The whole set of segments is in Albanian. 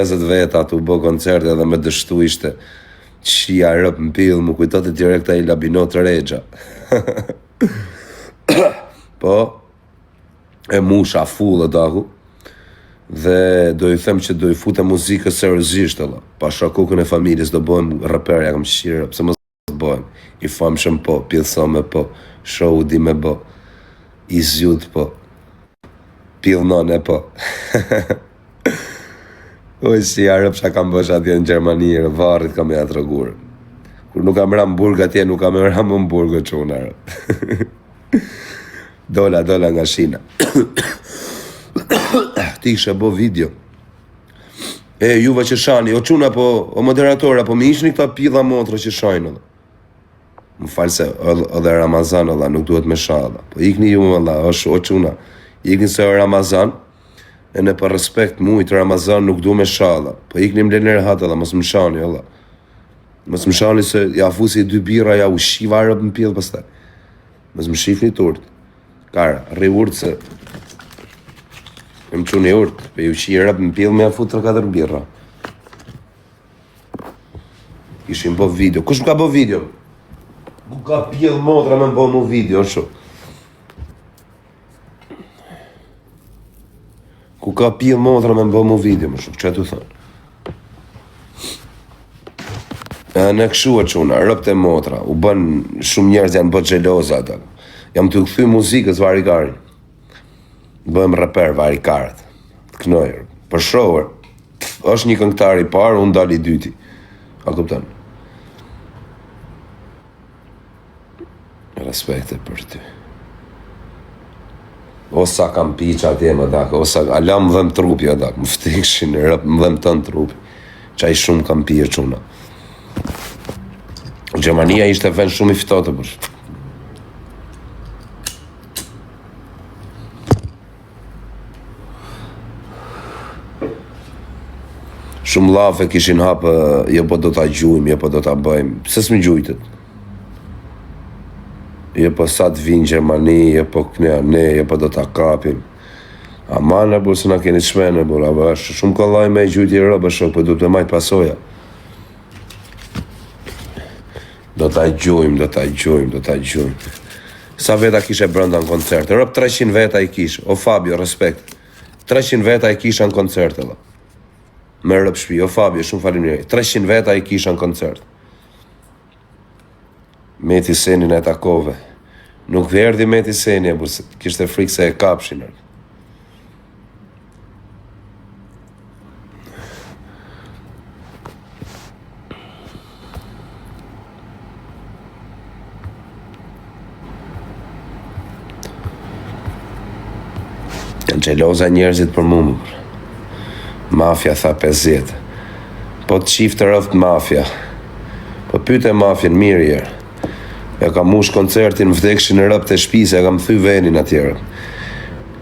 50 veta tu bo koncert edhe me dështu ishte qia rëp në pill, më kujtote direkt ai Labinot Rexha. po, e musha full e daku, dhe do i them që do i futem muzikës seriozisht, alla. Pasha kokën e familjes do bëhem reper, ja kam qirë, pse mos bëhem. I famshëm po, pjellsome po, show di me bo, i zgjut po, pillnone po. O, si arëp ça kam bësh atje në Gjermani, rë, varrit kam ja tregur. Kur nuk kam ra në burg atje, nuk kam ra më në burg o çuna. rë. Dola, dola nga shina. Ti ishe bo video. E, juve që shani, o çuna po, o moderatora, po mi ishni këta pidha motra që shajnë. Edhe. Më falë se edhe Ramazan, alla, nuk duhet me sha, alla. Po ikni ju, alla, është o çuna. Ikni se o Ramazan, e në për respekt mujt Ramazan nuk du me sha, alla. Po ikni më leni rehat, alla, mos më shani, alla. Mos më shani se ja fusi dy birra, ja u shiva rëp në pjellë pastaj. Mos më shifni turt. Kara, rri urt se Më çuni urt, po ju qi rëp në pjellë me ja fut 3-4 birra. Ishin bo video. Kush më ka bo video? Ku ka pjellë motra me më bo mu video, shu. Ku ka pjellë motra me më bo mu video, më shu, që të thënë? E në këshu e çuna, rëpt e motra, u bën shumë njerëz janë bë xheloza ata. Jam të kthy muzikës varikarin. Bëhem reper varikarët. Të knoj. Për show, është një këngëtar i parë, unë dal i dyti. A kupton? Respekte për ty. O sa kam piç atje më dak, o sa, ala më dhem trupi o dak, më vdikshin, rëp, më dhem tën trupi. Qaq shumë kam pirë çuna. Gjermania ishte vend shumë i ftohtë për. Shumë llafe kishin hapë, jo po do ta gjujmë, jo po do ta bëjmë. Pse s'më gjujtët? Jo po sa të vinë Gjermani, jo po këne, ne, jo po do ta kapim. Aman e burë se na keni çmenë e burë, apo është shumë kollaj me gjujt i rob, shok, po duhet me majt pasoja. Do ta gjujmë, do ta gjujmë, do ta gjujmë. Sa veta kishe brenda në koncert? Rob 300 veta i kish. O Fabio, respekt. 300 veta i kisha në koncert edhe. Me rob shpi. O Fabio, shumë faleminderit. 300 veta i kisha në koncert. Meti Senin e takove. Nuk erdhi Meti Seni, e burë, kishte frikë se e kapshin. Janë xheloza njerëzit për mu, më Mafia tha 50. Po të qiftë rëft mafia. Po pyte mafien mirë jerë. Ja kam mush koncertin vdekshin rëpt e shpisë, ja kam thy venin atje.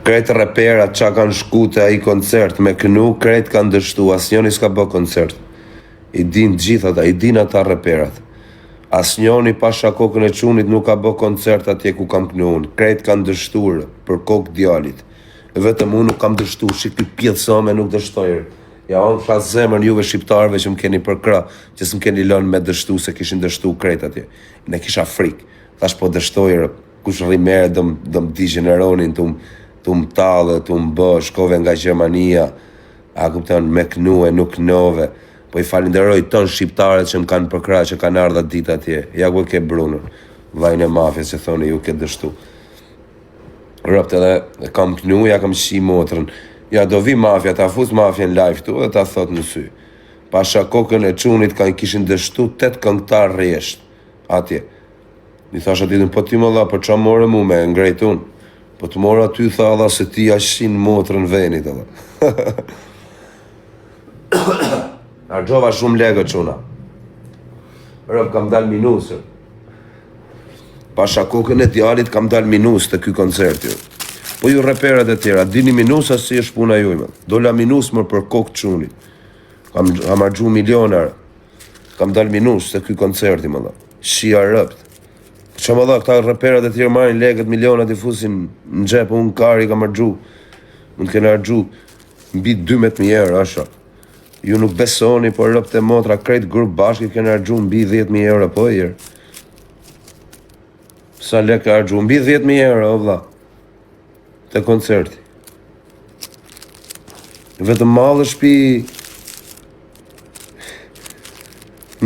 Krejt reperat ça kanë shku te ai koncert me knu krejt kanë dështu asnjoni s'ka bë koncert i din të gjithë ata i din ata reperat asnjoni pasha kokën e çunit nuk ka bë koncert atje ku kam knu unë krejt kanë dështur për kokë djalit vetëm unë nuk kam dështu shi ky pjellsome nuk dështoj ja hëngsha zemrën juve shqiptarëve që më keni përkrah që s'më keni lënë me dështu se kishin dështu krejt atje ne kisha frikë thash po dështoj Kush rri merret do do më digjeneronin tu tu më tallë tu më bë shkove nga Gjermania a kupton me knu e nuk knove po i falenderoj ton shqiptarët që më kanë përkrah që kanë ardhur atë ditë atje ja ku e ke Brunon vllajin e mafies që thoni ju ke dështu robt edhe kam knu ja kam qi motrën ja do vi mafia ta fus mafien live këtu dhe ta thot në sy pasha kokën e çunit kanë kishin dështu tet këngëtar rresht atje I thasha ditën, po ti më dha, për ça more mu me ngrejt unë? Po të mora ty, tha alla, se ti ja qin motrën venit, alla. Harxhova shumë lekë, çuna. Rob, kam dal minus. Pasha kokën e djalit, kam dal minus te ky koncert, ju. Po ju reperat e tjera, dini minus a si është puna juj, më. Dola minus më për kokë çunit. Kam, kam harxhu miliona, Kam dal minus te ky koncerti më dha. Shia rëpt. Që më dha, këta reperat e tjerë marrin lekët milionat i fusin në xhep, unë kari kam harxhu. Mund të kena harxhu mbi 12.000 euro, asha. Ju nuk besoni, po robt e motra, krejt grup bashkë i kena harxhu mbi 10.000 euro, po jerë. Sa lek ka harxhu, mbi 10.000 euro, o vlla, te koncerti. Vetëm mall shpi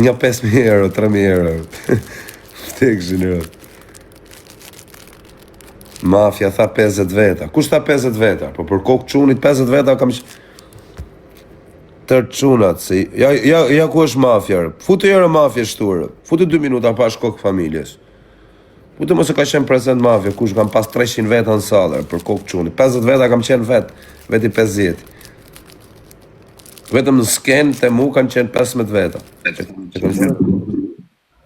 një 5.000 euro, 3.000 euro. Vdekshin robt. Mafia tha 50 veta. Kush tha 50 veta? Po për kokë çunit 50 veta kam Tër çunat si ja ja ja ku është mafia. Futu ore mafia shturë. Futu 2 minuta pash kokë familjes. Futu mos e ka qenë prezent mafia, kush kam pas 300 veta në sallë për kokë çunit. 50 veta kam qenë vet, veti 50. Vetëm në skenë te mu kanë qenë 15 veta.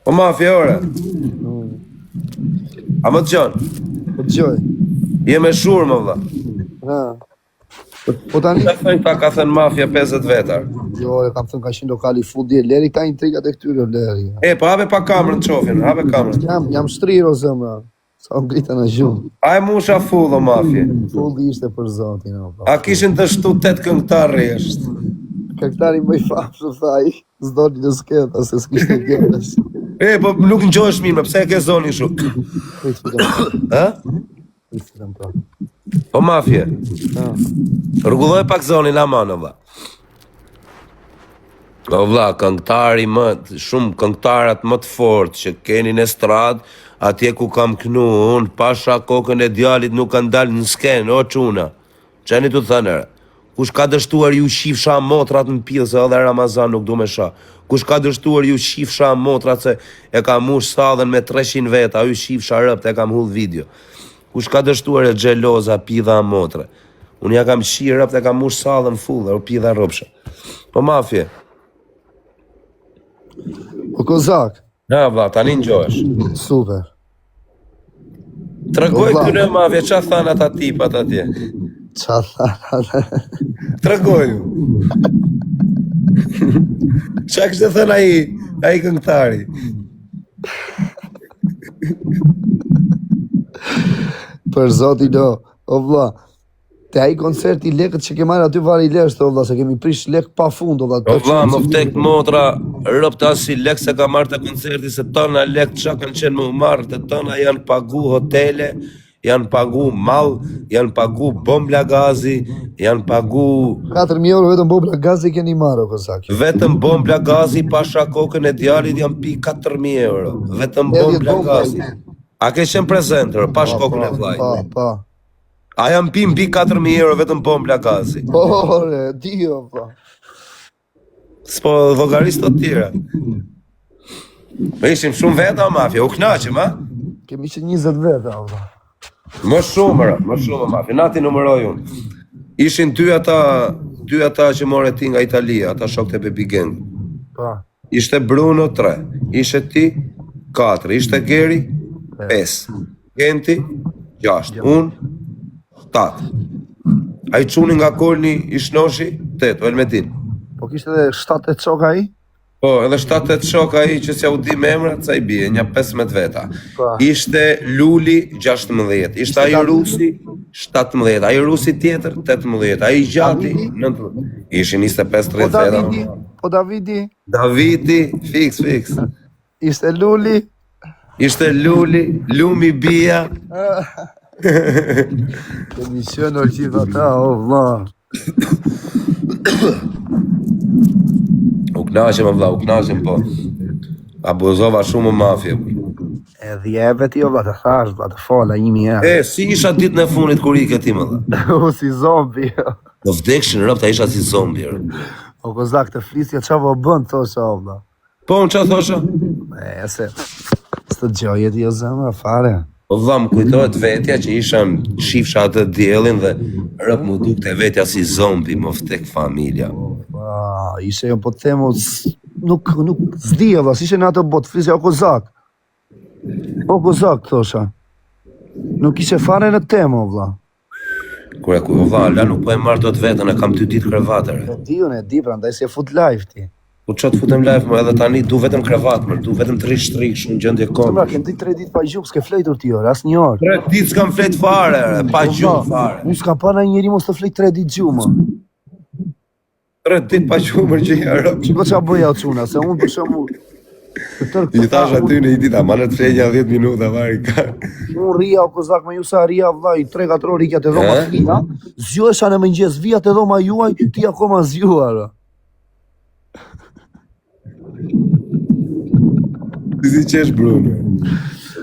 O mafia ore. A më dëgjon? Po dëgjoj. Je me zhurmë vëlla. Ha. Po tani ka thënë ta ka thënë mafia 50 veta. Jo, e kam thënë ka qenë lokali full dje, leri ka intrigat e këtyre leri. E po hape pa kamerën çofin, hape kamerën. Jam jam shtrirë o zemra. Sa u ngrita në gjumë. A e musha full o mafie. Full ishte për zotin o. Po. A kishin dështu tet këngëtar rresht. Këngëtari më i famshëm tha ai, s'doli në skenë, se s'kishte gjë. E po nuk ngjohesh mirë, pse e ke zonin kështu? Ë? Po mafie. Rregulloj pak zonin aman o vlla. O vlla, këngëtari më shumë këngëtarat më të fortë që keni në estradë, atje ku kam knu unë, pasha kokën e djalit nuk kanë dalë në skenë, o çuna. Ç'jeni tu thënë ere? Kush ka dështuar ju qifsha motrat në pillë se edhe Ramazan nuk du me sha. Kush ka dështuar ju qifsha motrat se e ka mush sallën me 300 veta, ju qifsha rëpt e kam hudh video. Kush ka dështuar e xheloza pidha motre. Unë ja kam qi rëpt e kam mush sallën full, o pidha rrobsha. Po mafie. O kozak. Na vlla, tani ngjohesh. Super. Tregoj këtyre mafia, ça thanë ata tipat atje? Ça thanë ata? Tregoju. Ça kishte thënë ai, ai këngëtari? Për zotin do, o vlla, Te ai koncerti lekët që ke marrë aty vari leshtë o vlla se kemi prish lek pa fund o vlla. O vlla, më vdek motra, robt asi lek s'e ka marrë te koncerti se tëna lek ça kanë qenë me u marrë, të tëna janë pagu hotele, janë pagu mall, janë pagu bombla gazi, janë pagu 4000 euro vetëm bombla gazi keni marrë o kozak. Vetëm bombla gazi pasha kokën e djalit janë pi 4000 euro. Vetëm bombla gazi. A ke qenë prezent, pash po, kokën e po, vllait? Po, po. A janë pi mbi 4.000 euro vetëm bombla gazi? Po, ore, di jo, po. S'po llogaris të tjera. Po ishim shumë veta o mafia, u knaqëm, a? Kemi qenë 20 veta, o vlla. Më shumë, rë, më shumë, mafia. Na t'i numëroj unë. Ishin dy ata, dy ata që more ti nga Italia, ata shokët e Baby Gang. Po. Ishte Bruno 3, ishte ti 4, ishte Geri 5. Genti, 6, unë, 7. Ai çuni nga Kolni i shnoshi, 8, o Elmedin. Po kishte edhe 7 e shok ai? Po, edhe 7 e shok ai që s'ja u di me emra, ca i bie, nja 15 veta. Po. Ishte Luli 16, ishte ai Rusi 17, ai Rusi tjetër 18, ai gjati 19. Ishin 25-30 po veta. Davidi, po Davidi. Davidi, fiks, fiks. Ishte Luli. Ishte Luli, Lumi Bia. Kemi qenë o gjithë ata, o vlla. U knaqem, o vlla, u knaqem, po. Abuzova shumë mafia. Edhe jeve ti, o vlla, të thash, vlla, të fola, një mijë E, si isha ditën e fundit kur ike ti, më vlla? O, si zombi. Po vdekshin, robt, a isha si zombi. O, kozak, të flisja, ça po bën, thosha, o vlla. Po, unë ça thosha? E, se, s'të dëgjoje ti o zemra, fare. Po vlla, më kujtohet vetja që isha në shifsha atë diellin dhe rob m'u dukte vetja si zombi, më vdek familja. Pa, ishe jo, po të them, nuk, nuk, s'di, vlla, s'ishe në atë botë, flisja o kozak. O kozak, thosha. Nuk ishe fare në temë, o vlla. Kur e ku vlla, la nuk po e marr dot veten, e kam dy ditë krevat ere. E di unë, e di, prandaj s'e fut live ti. Po ça të futem live më edhe tani du vetëm krevat më, du vetëm të rri shtri kështu në gjendje kome. Zemra, ke ndejt tre ditë pa gjumë, s'ke flejtur ti ore, asnjë orë. Tre ditë s'kam flejt fare, ere, pa po, gjumë fare. Unë s'kam pa ndonjë njeri mos të flejt tre ditë gjumë. Tre ditë pa gjumë për gjë rob. Shiko çfarë bëja o çuna, se unë për shembull të tërë I këta thash aty në një ditë, aman të flenja 10 minuta vari ka. Unë rria o kozak me ju sa rria vllai 3-4 orë ikja te dhoma E? flia, zgjohesha në mëngjes, vija te dhoma juaj, ti akoma zgjuar. Ti si qesh Bruno.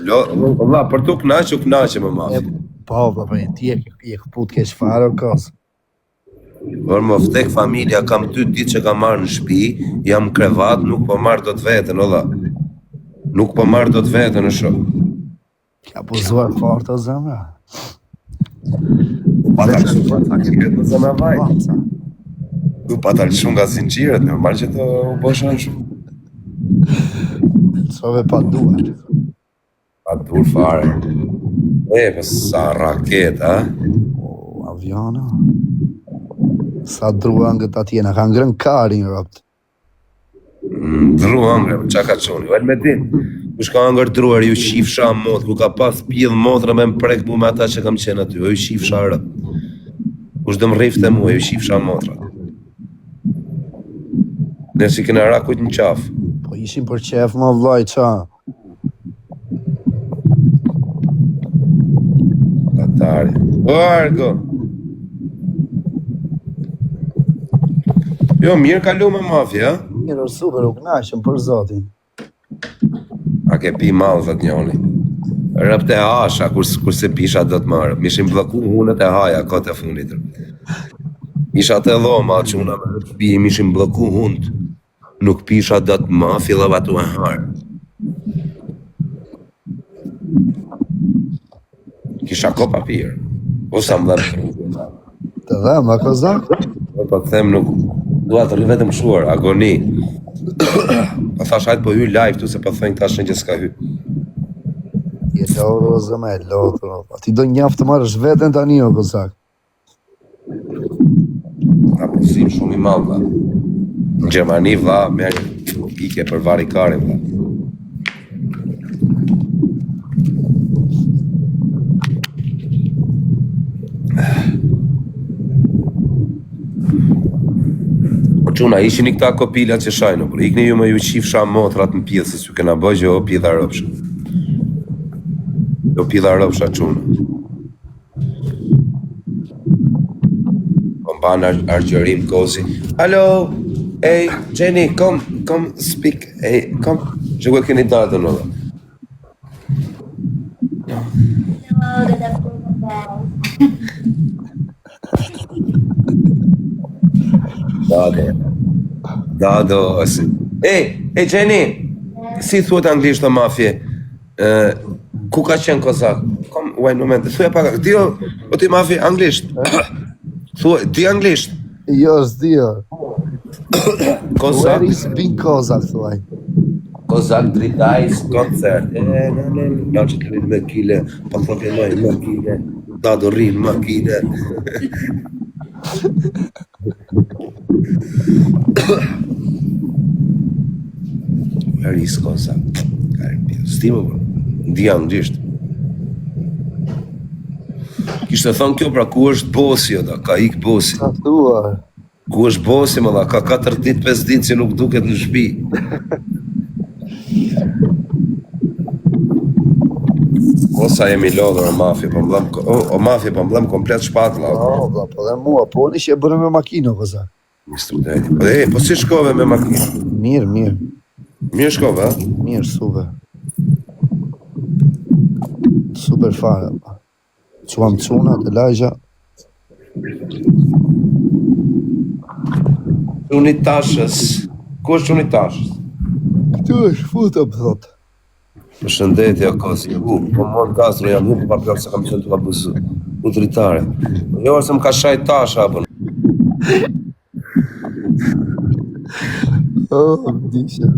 Lo, valla, për tu kënaq, u kënaqe më E, mafi. po, vlla, po, ti je je këput keq fare o kos. Por më vdek familja, kam dy ditë që kam marrë në shtëpi, jam në krevat, nuk po marr dot veten, o vlla. Nuk po marr dot veten, o shok. Ke abuzuar fort o zemra. U pata lëshu nga zinxhirët më zemra vajt. U pata lëshu nga zinxhirët, normal që të u bësha shumë. Sove pa duar. Pa dur fare. E, po sa raketa, a? O, aviona. Sa dru hëngët atje, na kanë ngrënë karin, robt. Mm, Dru hëngre, po qa ka qoni? O Elmedin, kush ka hëngër druar, ju qifsha mot, ku ka pas pjell motra me më prek mu me ata që kam qenë aty, o ju qifsha rë. Kush do më rrifte mua, ju qifsha motra. Ne si kena ra kujt në qafë. Po ishin për qef, më vllai, qa? Katari. O, Argo. Jo, mirë kalu me mafia, a? Mirë, o super, u kënaqëm për zotin. A ke pi mall, thot njoni. Rëp të hasha, kur, kur se pisha do të marrë. Më ishin blloku hunët e haja, kot e fundit. Isha te dhoma, çuna me rëp pi, më ishin blloku hunt. Nuk pisha dot më, fillova tu e harë. Kisha ko pa pirë. O sa më dhem. Të dhem, a kozak? Po po të them nuk dua të rri vetëm kështu, or, agoni. Po thash hajt po hy live këtu se po thonë tash që s'ka hy. Je lodhur, o zemra, e lodhur. o. Po ti do njaf të marrësh veten tani, o kozak. Abuzim shumë i madh vlla. Në Gjermani vlla merr ike për varikarin vlla. Po çuna ishin i këta kopilat që shajnë, por ikni ju me ju qifsha motrat në pjellë se s'ju kena bë gjë o pidha ropsha. O pidha ropsha çuna. Po mban ar argjërim kozi. Hello, hey, Jenny, come, come speak. Hey, come. Që ku e keni datën o? Hello, good afternoon, guys. Dado. Dado, ose. Hey, hey Jenny. Si thuhet anglisht o mafje? Ë, ku ka qenë Kozak? Kom, wait moment. Thuaj pak. Di o, o ti mafje anglisht. Thuaj, di anglisht. Jo, s'di o. Kozak. Where is Big Kozak, thuaj. Kozak Dritajs koncert. E, ne, ne, ne, na që të rrinë me kile, pa thoke noj me kile, da do rrinë me kile. Where is Kozak? S'di më po. Di anglisht. Kishte thënë kjo pra ku është bosi o da, ka ik bosi. Sa thua? Ku është bosi më dha, ka 4 ditë, 5 ditë që nuk duket në shtëpi. O sa jemi lodhur o mafje, po mbllem, o, o mafje, po mbllem komplet shpatulla. Po, vlla, po dhe mua, po unë që e bërë me makinë, o kozak. Një student. Po e, po si shkove me makinë? Mirë, mirë, Mirë shkove, a? mirë, super. Super fare, vlla. Çuam çuna të lagja. Çuni tashës. Ku është çuni tashës? Këtu është futëm, thot. Përshëndetje o Kozi. U, po më Castro jam hup pa plot se kam qenë tu abuzu. U dritare. Jo, se më ka shaj tasha apo. Oh, vdisha.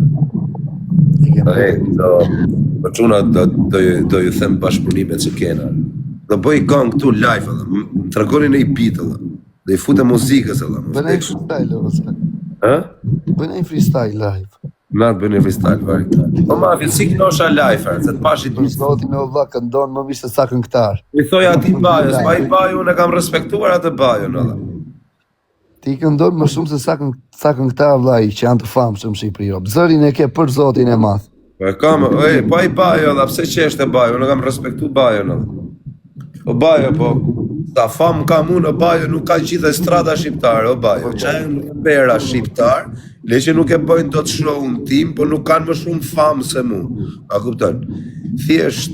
E kem E, do, po çuna do do do ju them bashkëpunimet që kena. Do bëj këngë këtu live edhe, më më tregoni në i beat edhe. Do i futem muzikës edhe. mos Bëna një vdek. freestyle, o kozak. Ë? Bëna një freestyle live. Na të bëni freestyle vari. Po ma, si kënosha live, er, se të pash i Për ditë. zotin o vlla këndon më mirë se sa këngëtar. I thoja atij bajës, pa i baju, unë e kam respektuar atë bajën edhe. Ti këndon më shumë se sa këng, sa këngëtar vllai që janë të famshëm në Shqipëri. rob. Zërin e ke për Zotin e madh. Po e kam, ej, po ai Bajo, dhe pse qeshte Bajo, unë kam respektu Bajon. edhe. O Bajo, po, sa fam kam unë, o Bajo, nuk ka gjithë estrada shqiptare, o Bajo, qa janë pera shqiptar, le që nuk e bëjnë dot show-un tim, po nuk kanë më shumë famë se mu, a kupton? Thjesht,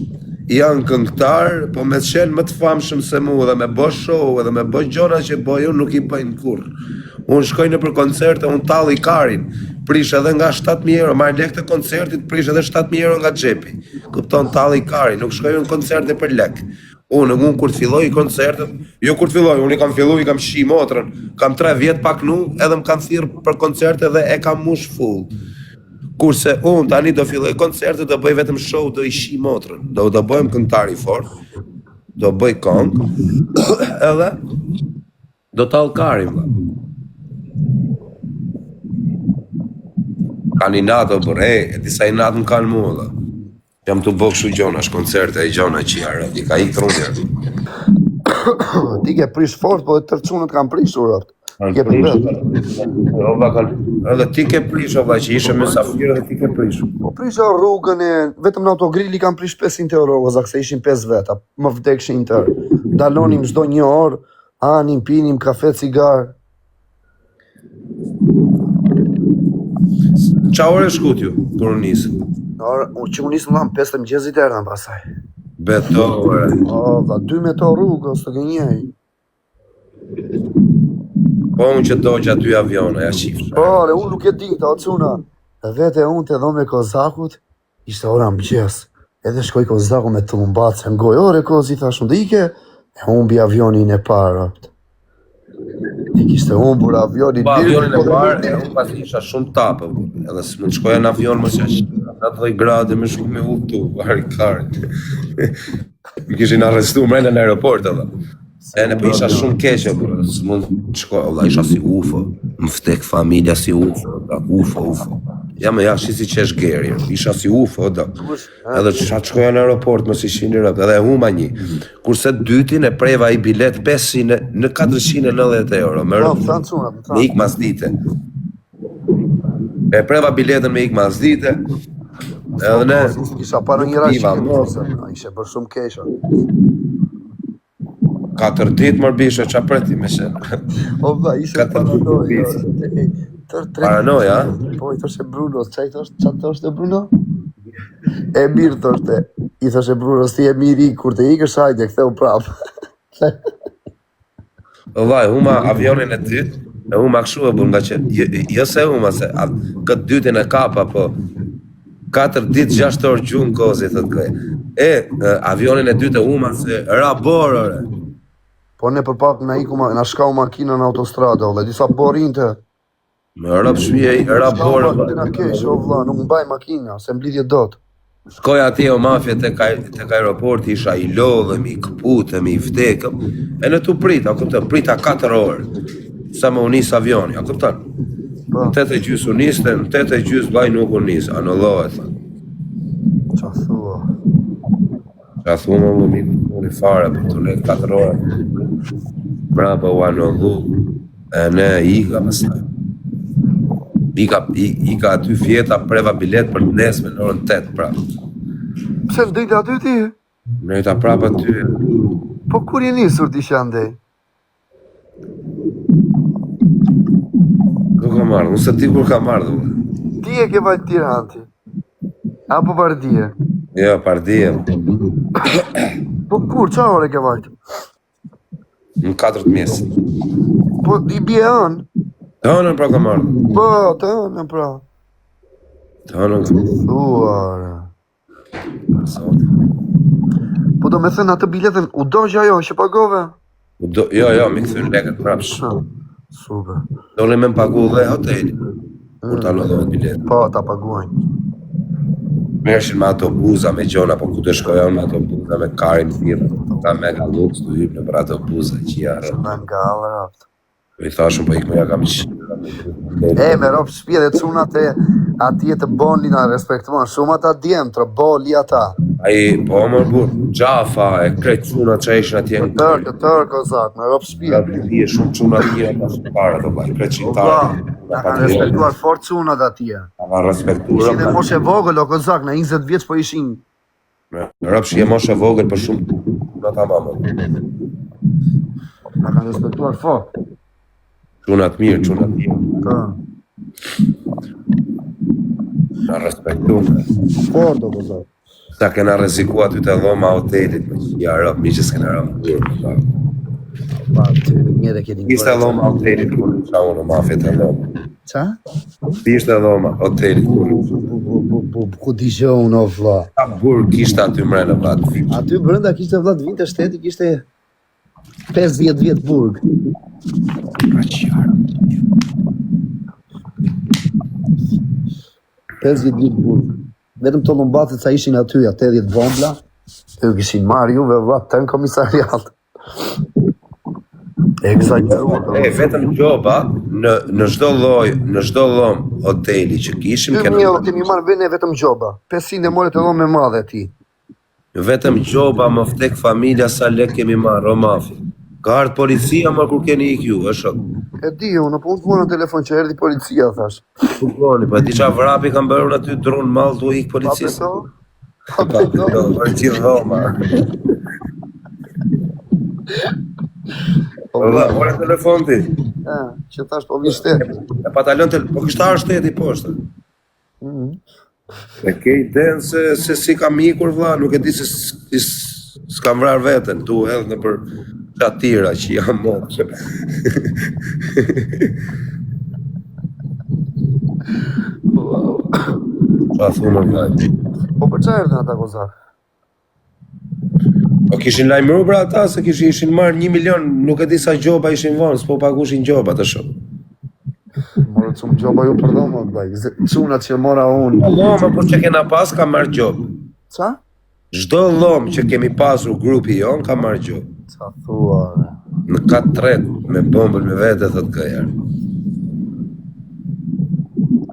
janë këngëtar, po me qenë më të famshëm se mu dhe me bë show edhe me bë gjona që bëj unë nuk i bëjnë kurrë. Unë shkoj nëpër koncerte, unë talli karin, prish edhe nga 7000 euro, marr lekë të koncertit, prish edhe 7000 euro nga xhepi. Kupton talli karin, nuk shkoj unë në koncerte për lek. Unë, unë kur të filloj koncertet, jo kur të filloj, unë i kam fillu, i kam shi motrën, kam 3 vjet pa knu, edhe më kanë thirr për koncerte dhe e kam mush full. Kurse unë tani do filloj koncerte, do bëj vetëm show, do i shi motrën. Do do bëhem këngëtar i fortë, do bëj këngë, edhe do tall karin vlla. Kanë inat o burr, e, e disa inat më kanë mua vlla. Jam të bë kështu gjonash, koncerte e gjona që ja rënd, i ka ik truni. Ti ke prish fort, po edhe tërë çunët kanë prishur robt. Kanë Ke për prish, vetë. o vlla kanë. Edhe ti ke prish o vlla që ishe mysafir edhe ti ke prish. Po prisha rrugën e vetëm në autogrill i kanë prish 500 euro, kozak se ishin 5 veta, më vdekshin tërë. Ndalonim çdo një orë, hanim, pinim kafe, cigar. Qa orë e shkut ju, kur u nisë? Në orë, u që u nisëm vlla, në 5 të mëngjesit erdhëm pastaj. Beto, ore. O, vlla, 12 orë rrugë, s'të gënjej. Po unë që dogja dy aviona, ja qifsha. Po, ore, unë nuk e di këta, o çuna. Vete unë te dhoma e Kozakut, ishte ora mëngjes. Edhe shkoi Kozaku me tullumbace në gojë. Ore Kozi thash unë, ike. E humbi avionin e parë. robt. I kishte humbur avionin. Pa mirë, avionin e po dhe parë, nuk e unë pas isha shumë tapë, edhe s'mund të shkoja në avion mos ja 70 gradë me shku me udhëtu, vari karit. Më kishin arrestu mrena në aeroport edhe. E në po isha shumë keq, e, burr, s'mund të shkoj, valla, isha si UFO, më vdek familja si UFO, da, UFO, UFO. Ja më ja, shi si qesh geri, isha si UFO, da. Edhe ç'a të shkoja në aeroport, mos ishin i rëp, edhe e huma një. Kurse dytin e preva i bilet 500 në 490 euro, me Po, rëp, më thanë çuna, më me thanë. ik mas dite. E preva biletën me ik mas dite, edhe ne Kisha parë nuk një piva rashik, më. se ishe bërë shumë keq. o. Katër ditë mër bishe, qa preti me qenë? O vlla, ishe Katër ditë paranoja. bishe. Tër tre Paranoja, a? Po i thoshe Bruno, ç'a i thosh, ç'a thoshte Bruno? E mirë thoshte. I thoshe Bruno, si e mirë ik, kur të ikësh hajde, ktheu prap. O vllai, huma avionin e dytë, e huma kështu e bën nga që jo, jo se huma se a, këtë dytin e kapa, po 4 ditë 6 orë gjumë kozi thot koje. E, e, avionin e dytë e huma se ra borë ore. Po ne për pak na iku ma- na shkau makina në autostradë, o vlla, disa borinte. Më rëp shpije, ra Shkau borë. makina keq, o vlla, nuk mbaj makina, se mblidhje dot. Shkoj atje o mafje tek ai- tek aeroporti, isha i lodhëm, i këputëm, i vdekëm. E në tu prita, kupton, prita 4 orë. Sa më u nis avioni, a kupton? Po, Në 8 e gjysë u niste, në 8 e gjysë vllai nuk u nis, anullohet. thot. qa thua. Qa thu më më miku puni fare, për të let 4 orë. Brapa u anullu, e ne ika pastaj. Ika, i- ika aty fjeta, preva bilet për të nesme në orën 8 prapë. Pse vdekte aty ti? Nërta prapë aty, Po kur je nisur ti që andej? nuk kam ardhur, unë se di kur kam ardhur. Ti e ke vajt Tiranë ti. Apo pardije? Jo, pardije, Po kur, qa ore ke vajt? në 4 të mjesit. Po i bie ën. Të hënën pra kam ardhur. Po, të hënën pra. Të hënën kam Thua, ore. ardhur. Sot. Po do me thënë atë biletën, u dogj ajo që pagove? U do, jo, jo, mi kthyn lekët prapsh. Ha, Super. Doni me më pagu dhe hotelin, kur ta anullohet bileta. Po, ta paguajnë. Mershin me autobuza, me gjona, po ku të shkoja unë me autobuza, me karin thirrë, ta mega luks të hyp në për autobuza, që ja rrë. Në nga raft. Po i thashëm, po ikë ja kam që. E, me rob shtëpi dhe çunat e atje të boni na respektuan shumë ata djem, të boli ata. Ai, po më burr, Xhafa e krejt çunat që ishin atje Të në tërë, të tërë, kozak, me rob shpia. Nga Libia shumë çuna të tjera pas para do vllai, krejt O vlla, shqiptarët. na kanë respektuar fort çunat atje. Ka respektuar. Ishin dhe moshë e vogël, o kozak, në 20 vjeç po ishin Rrofsh je moshë e vogël për shumë çuna tamam. Na kanë respektuar fort. Çuna të mirë, çuna të mirë. Po. Na respektuar. Fort o kozak. Sa kena rreziku aty te dhoma e hotelit, me ja rob, mi që s'kena rënë kurrë. po. Pa, ty mirë e keni Ishte dhoma e hotelit kur isha unë mafia te dhoma. Ça? Ishte dhoma e hotelit kur Bu, bu, bu, bu, bu, ku di gjë unë o vlla. Sa burg kishte aty mrena vlla. Aty brenda kishte vlla të vinte shteti kishte 50 vjet burg. Aq jarë. 50 vjet burg. Vetëm tollumbacet sa ishin aty, ja 80 bombla, ju kishin marrë juve vlla tën komisariat. E ekzagjeruar. E vetëm gjoba në në çdo lloj, në çdo dhom hoteli që kishim 2000 euro kemi marrë vene vetëm gjoba. 500 e more të dhomë e madhe ti. Vetëm gjoba më vdek familja sa lek kemi marrë, o mafi. Ka ardhur policia më kur keni ik ju, e shok. E di unë, po unë të mora në telefon që erdhi policia, thash. Kuptoni, po e di çfarë vrapi kam bërë unë aty drun mall tu ik Pa policisë. beso? Pa Pa beso? beso, për gjithë dhoma. Po Valla, vlla, more telefon ti. e, që thash po vi shteti. E pa ta lënë tel... po kishte ardhur shteti poshtë. Mhm. E ke idenë se, se si kam ikur vlla, nuk e di se si s'kam vrarë veten, tu hedh nëpër çatira që jam moçë. Qa thunë vlla? Po për çfarë erdhën ata kozak? Po kishin lajmëruar pra ata se kishin ishin marrë 1 milion, nuk e di sa gjoba ishin vonë, s'po pagushin gjoba të shoh. Morët shumë gjoba ju për dhomë, vllai. Çunat që mora unë. Po dhoma po që kena pas ka marrë gjobë. Ça? Çdo dhomë që kemi pasur grupi jon ka marrë gjobë. Ça thua? re? Në kat tret me bombën me vete thot këjar.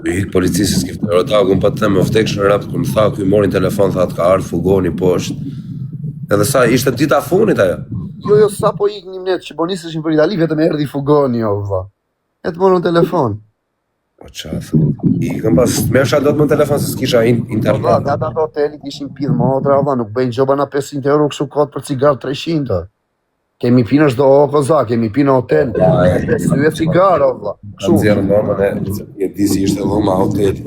I ik policisë s'kifte rotakun pa të them më vdekshën rapt kur më tha ky mori në telefon tha të ka ardhur fugoni poshtë. Edhe sa ishte dita funit ajo. Jo, jo, sa po iknim ne që po niseshim për Itali, vetëm erdhi fugoni, o vlla. E të morën telefon. Po ça thu? Ikëm pas, s'merrsha dot më në telefon se s'kisha in Po vlla, internet. dhe ata të hotelit ishin pidh motra, vlla, nuk bëjnë gjoba na 500 euro kështu kot për cigar 300. Kemi pi në çdo o koza, kemi pi në hotel, me sy e cigaro, vlla. Ka Kështu. nxjerrë dhomën e e di si ishte dhoma e hotelit.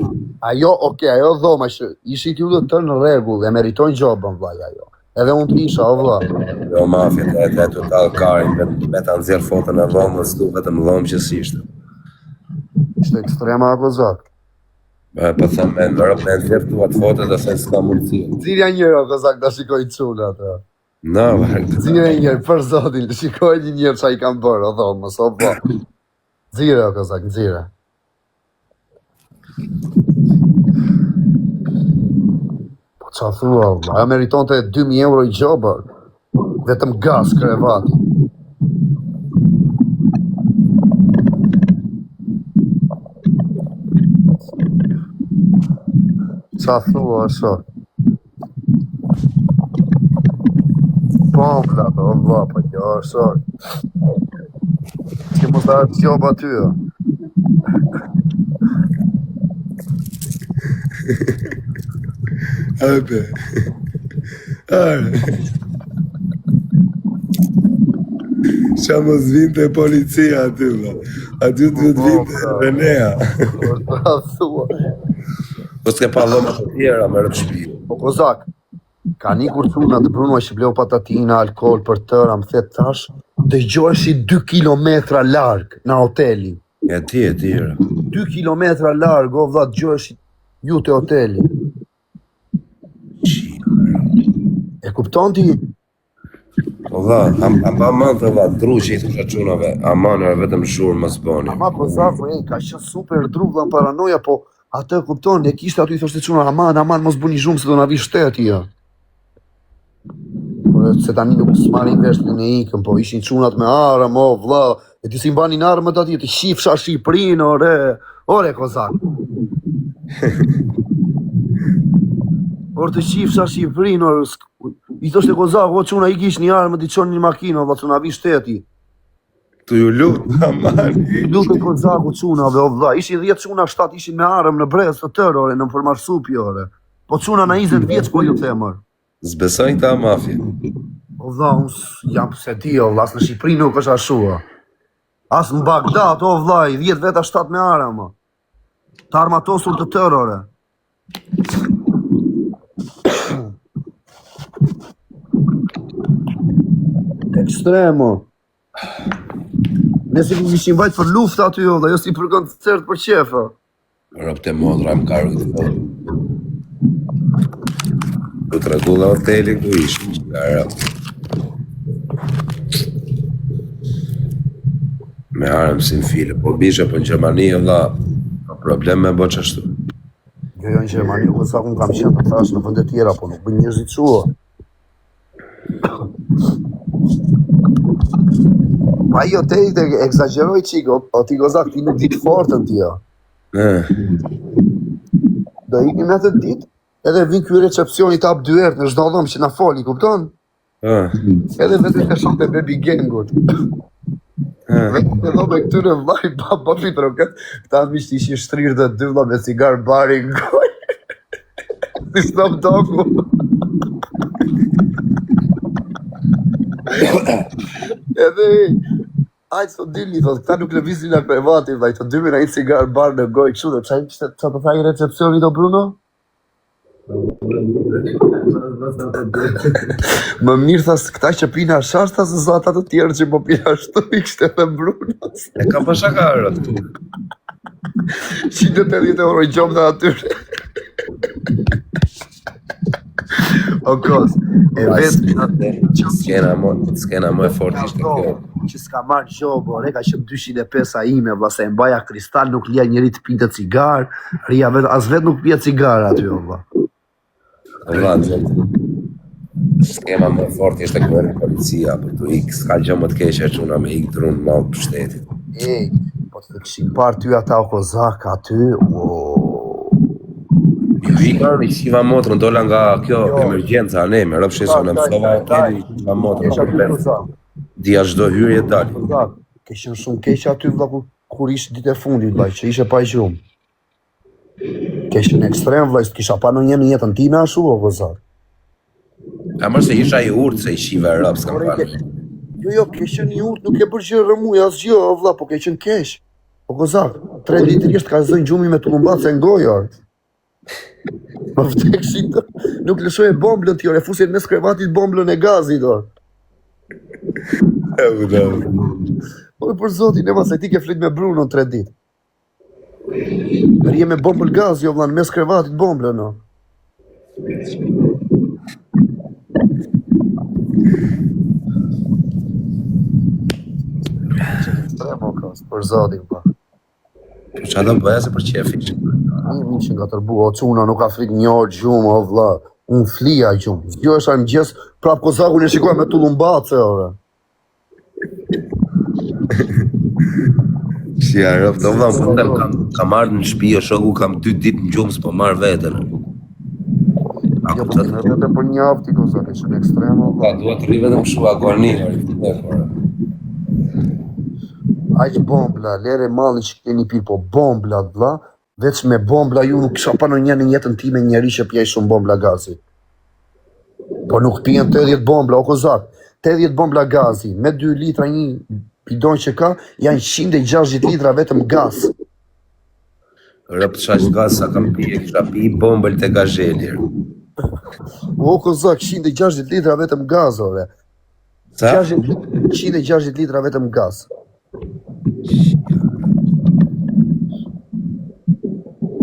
Ajo, okay, ajo dhoma që ishin ju të tërë në rregull, e meritojnë gjobën, vlla, ajo. Edhe unë të isha, o vlla. Jo mafia, të të të tall karin, me, me ta nxjerr foton e dhomës tu, vetëm dhomë që s'ishte. Ishte ekstrema o kozak. E, po them me në me nxjerr tu atë foto dhe them s'ka mundësi. Nxirja një herë o kozak ta shikoj çunat. o. Na, varg. Nxirja një herë për zotin, shikoj një herë çfarë i kanë bërë, o dhomës, o vlla. Nxirja o kozak, nxirja. Po ça thua, vlla? Ajo meritonte 2000 euro i gjobë. Vetëm gaz krevati. Ça thua, shok? Po, vlla, po, vlla, po, jo, shok. Që mos ta hap gjoba aty, jo. Ape. Are. Qa mos vinte policia aty, vlla. Aty Po, duhet po, vinte vlla. Venea. Po, ça thua? Po s'ke pa dhoma të tjera me rëp shtëpi. Po, kozak, kanë ikur çunat Bruno që bleu patatina, alkool për tëra, më the tash, dëgjoheshi 2 kilometra larg në hoteli. E ti, e ti, re. 2 kilometra larg, o vlla, dëgjoheshi ju te hoteli. E kupton ti? Po vlla, am am ba mend të vlla, dru që i thosha çunave, aman ore vetëm zhurmë mos bëni. Ama kozaku, ej, ka qenë super dru vlla në paranoja, po atë kupton, e kishte aty i thoshte çuna, aman, aman, mos bëni zhurmë se do na vi shteti, jo. Po se tani nuk s'marrin vesh ne ikëm, po ishin çunat me armë, o vlla, e di si mbanin armët atje, të qifsha Shqipërinë, ore, ore kozak. Or të qifsha Shqipërinë, or i thoshte Kozaku, o çuna i kish një armë, t'i çoni një makinë, o vlla, s'na vi shteti. Tu ju lut, aman. I lutte Kozaku çunave, o vlla, ishin 10 çuna, 7 ishin me armë në brez të tërë, ore, në për marsupi, ore. Po çuna në 20 vjeç po ju them, ore. S'besojnë këta mafia. O vlla, unë jam se di, o vlla, as në Shqipëri nuk është ashtu, o. As në Bagdad, o vlla, i 10 veta 7 me armë. Të armatosur të tërë, ore. Ekstremo. Ne si kishim vajt për luftë aty, o vlla, jo si për koncert për qef, o. Robt e motra më ka rujtë po. U tregu dhe hoteli ku ishim që nga robt. Me armë si në file, po bishe, po në Gjermani, o vlla, ka problem me bo qashtu. Jo, jo, në Gjermani, po sa unë kam qenë, të thash, në vende tjera, po nuk bëjnë njerëzit kështu. o. Pa jo, te te ekzagjeroj çik, o, o ti Kozak, ti nuk di të fortën ti, o. Eh, Do ikim në atë ditë, edhe vin ky recepcioni të hap dyert në çdo dhomë që na foli, kupton? eh, Edhe vetëm të shohte baby gangut. eh. Vetëm të dhomë këtyre vllai pa pa troket, këta miqtë ishin shtrirë dhe dy vlla me cigar bari në gojë. Si Snoop Doggu. Edhe Hajt sot dilni, thot, këta nuk lëvizin nga krevati, vllai, të dy me një cigar bar në gojë, kështu dhe çfarë kishte çfarë të tha i recepcioni do Bruno? Më mirë tha se këta që pinë hashash, tha se sa ata të tjerë që po pinë ashtu, i kishte thënë Bruno. E ka pa shaka rëtë. 180 euro gjobë dhe atyre. O kos, e vetë Skena më, skena më e fortë ishte kjo. që s'ka marrë gjobë, ore, ka qenë 205 a ime, vlla, se e mbaja kristal, nuk lija njeri të pinte cigar, rria vetë, as vetë nuk pija cigar aty, o vlla. Vlla, skema më e fortë ishte kur erdhi policia për tu ik, s'ka gjë më të keqe çuna me ik drun mall për shtetit. Ej, po të kishin parë ty ata o kozak aty, o... Ju ika, i shiva motrën, dola nga kjo Jo. emergjenca, ne, me rëpshe se unë Daj, mësova daj, daj. hotelin, i shiva motrën, Keq aty kozak, Dija çdo hyrje dalje. kozak. Ke qenë shumë keq aty vlla kur, kur ishte ditë e fundit vlla, që ishe pa gjumë. Ke qenë ekstrem vlla, s'kisha pa ndonjëherë në jetën time ashtu o kozak. A mërë se isha i urtë se i shiva e rëp, s'kam Ore, parë. ke... Jo, jo, ke qenë i urtë, nuk ke bërë gjë rrëmuj asgjë, o vlla, po ke qenë keq. O kozak, tre ditë rresht ka zënë gjumi me tullumbace në gojë, or. Më vdekshin të, nuk lëshoje bomblën ti, ore, fusje në mes krevatit bomblën e gazit, or. E, vëlla. Po për zotin, e mos e ti ke flit me Bruno në tre ditë. Rje me bombël gazi, o vlla, në mes krevatit bomblën, o. Ekstrem, o kos, për zotin, po. Po çfarë do bëja se për qef ishe. Mirë, mirë që nga tërbu, o çuna, nuk ka frikë një orë gjumë, o vlla. Unë flija gjumë. Zgjohesha në mëngjes, prap kozakun e shikoja me tullumbace, ore. Si ja rëp, do vlla, po them kam kam ardhur në shtëpi, o shoku, kam dy ditë në gjumë, s'po marr veten. A Jo, po kupton? kena vetëm për një javë ti kozak, e qenë ekstrem, o Pa, vlla. dua të rri vetëm kështu agoni, ore, vdek, ore. Aq bombla, lere mallin që keni pirë, po bombla, vlla, veç me bombla ju nuk kisha pa ndonjëherë në jetën time njeri që pjej shumë bombla gazi. Po nuk pijen 80 bombla, o kozak. 80 bombla gazi, me 2 litra një bidon që ka, janë 160 litra vetëm gaz. Rëp çaq gaz sa kam pi, e kisha pi bombël te gazheli. O kozak, 160 litra vetëm gaz, ore. Sa? 60, 160 litra vetëm gaz.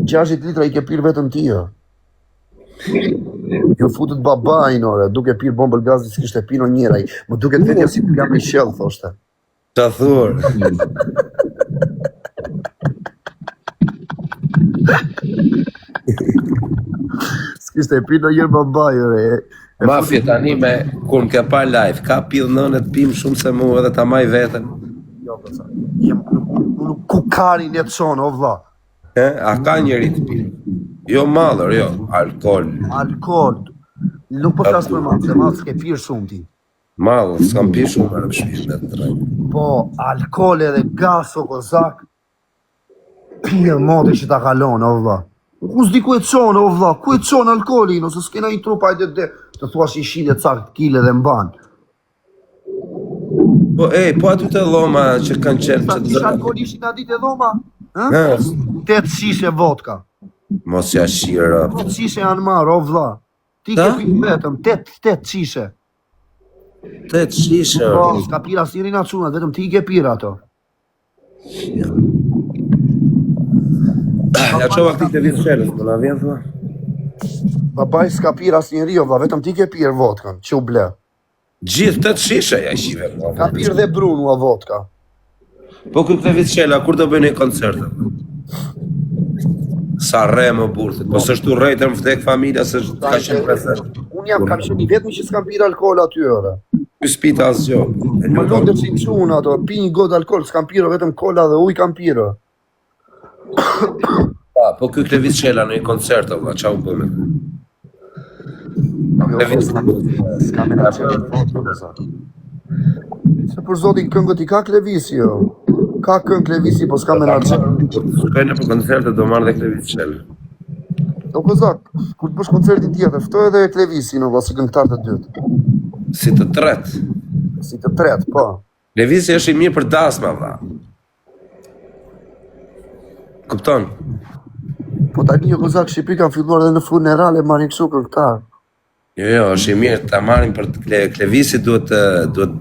60 litra i ke pirë vetëm ti, jo. Ju futët babain, ore, duke pirë bombël gazi s'kishte pirë ndonjëherë ai. Më duket vetja si kur jam në qiell, thoshte. Ça thua? S'kishte pirë ndonjëherë babai, ore. E Mafia tani me kur më ke pa live, ka pidh nënë të pim shumë se mu edhe ta maj veten. Jo, po sa. Jem nuk, nuk ku kari ne të çonë, o vlla. E, a ka njeri të pirë? Jo mallër, jo, alkool. Alkool. Nuk po flas për mall, se mall s'ke pirë shumë ti. Mall, s'kam pirë shumë në shtëpi me të drejtë. Po, alkool edhe gas o kozak. Pirë moti që ta kalon, o vlla. Ku s'di ku e çon, o vlla, ku e çon alkoolin, ose s'kena një trup hajde de, të thuash i shile cak kile dhe mban. Po, ej, po aty te dhoma që kanë qenë Sa që shishe alkool ishin atë ditë te dhoma? Ë? Hë? Tetë shishe vodka. Mos ja shira. Tetë shishe janë marrë, o vlla. Ti ke Sa? pirë vetëm tetë tetë shishe. Tetë shishe. Po, s'ka pirë asnjëri nga çunat, vetëm ti i ke pirë ato. Ja çova këtij të vitë shelës, po na vjen thua. Babaj s'ka pirë asnjëri, o vlla, vetëm ti ke pirë vodkën, që u ble. Gjithë tetë shishe ja shive. po. Ka pirë dhe Bruno vodka. Po ky këtë vit shela, kur do bëjnë një koncert? Sa re më burrë, po s'është urrejtër më vdek familja se ka qenë prezent. Unë jam kam qenë i vetmi që s'kam pirë alkool aty ore. Ky s'pita asgjë. E Më lutem. lutem si çuna ato, pi një gotë alkool, s'kam pirë vetëm kola dhe ujë kam pirë. Pa, po ky Klevis Shela në një koncert o vlla, ç'a u bë me? Jo, Klevis s'ka menaxher të fortë o zot. Se për zotin këngët i ka Klevisi jo. Ka këngë Klevisi, po s'ka menaxher. Shkojnë nëpër koncerte do marrë dhe Klevis Shela. O kozak, kur të bësh koncertin tjetër, ftoj edhe Klevisin o vlla si këngëtar të dytë. Si të tretë. Si të tretë, po. Klevisi është i mirë për dasma vlla. Kupton? Po tani o kozak Shqipëri kanë filluar edhe në funerale marrin kështu këngëtar. Jo, jo, është i mirë ta marrim për të kle, Klevisi duhet të duhet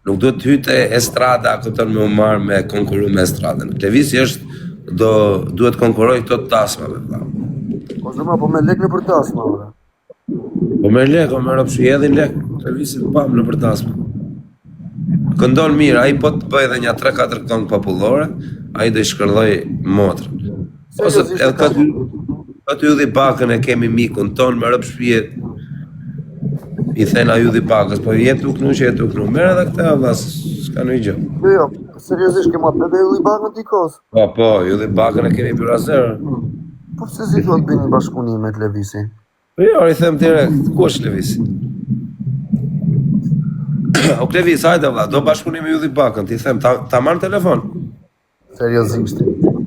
nuk duhet të hyjë te estrada, kupton, me u marr me konkuru me estradën. Klevisi është do duhet konkuroj këto dasmave vlla. Po zëma, po me lek në për dasma, ore. Po merr lek, po merr opsi hedhin lek, Klevisit pam në për dasmë. Këndon mirë, ai po të bëj edhe një 3-4 këngë popullore, ai do i shkërdhoj motrën. Ose Seriozisht edhe e kam. këtë këtë ylli bakën e kemi mikun ton me rëp shtëpie. I thena ylli bakës, po je tu knu që je tu knu. Merr edhe këtë valla, s'ka ndonjë gjë. Jo, jo, seriozisht ke muhabet me Ylli Bakën ti kos. Po, po, ylli bakën e kemi byrazer. Po pse si thua të bëni bashkëpunim me Klevisin? Po jo, i them direkt, ku është Klevisi? O Klevis, hajde valla, do bashkëpunim me ylli bakën, ti them, ta, ta marr në telefon. Seriozisht.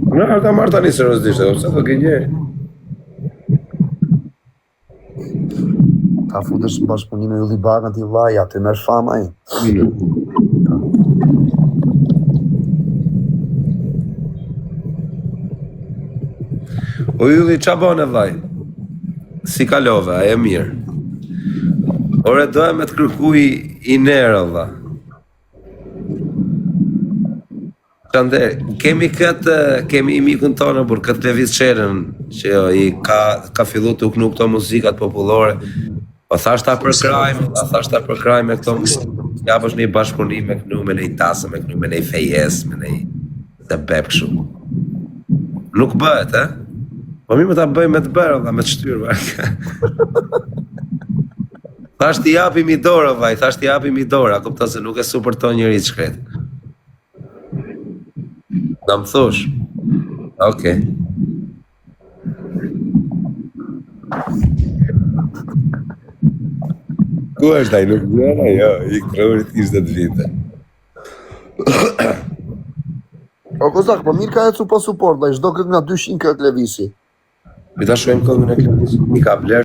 Në, ta marr tani seriozisht, o, pse do gënjej? Ta futesh në bashkëpunim me Ylli Bakën ti vllai, aty merr famë ai. O Ylli, qa bone vllai? Si kalove, a je mirë? Ore, doja me të kërku i, i nero, vlla. Çande, kemi këtë, kemi i mikun tonë, por këtë Klevis Çelën, që jo, i ka, ka fillu të knu këto muzikat popullore. Po thash ta përkrajmë, a thash ta përkrajmë me këto ja bësh një bashkëpunim me knu me një tasë, me knu me një fejes, me një të beb kështu. Nuk bëhet, e? Po mirë më ta bëjmë me të bërë, valla, me të shtyrë. valla. Thash t'i japim i dorë, vllai, thash t'i japim i dorë, a kupton se nuk e suporton njeri të shkret. Do më thosh. Okej. Ku është ai? Nuk vjen ai, jo, i trurit kishte të vinte. O kozak, po mirë ka ecur pa suport, vllai, çdo këngë nga 200 kë Klevisi. Mi ta shohim këngën e Klevisit. I ka bler.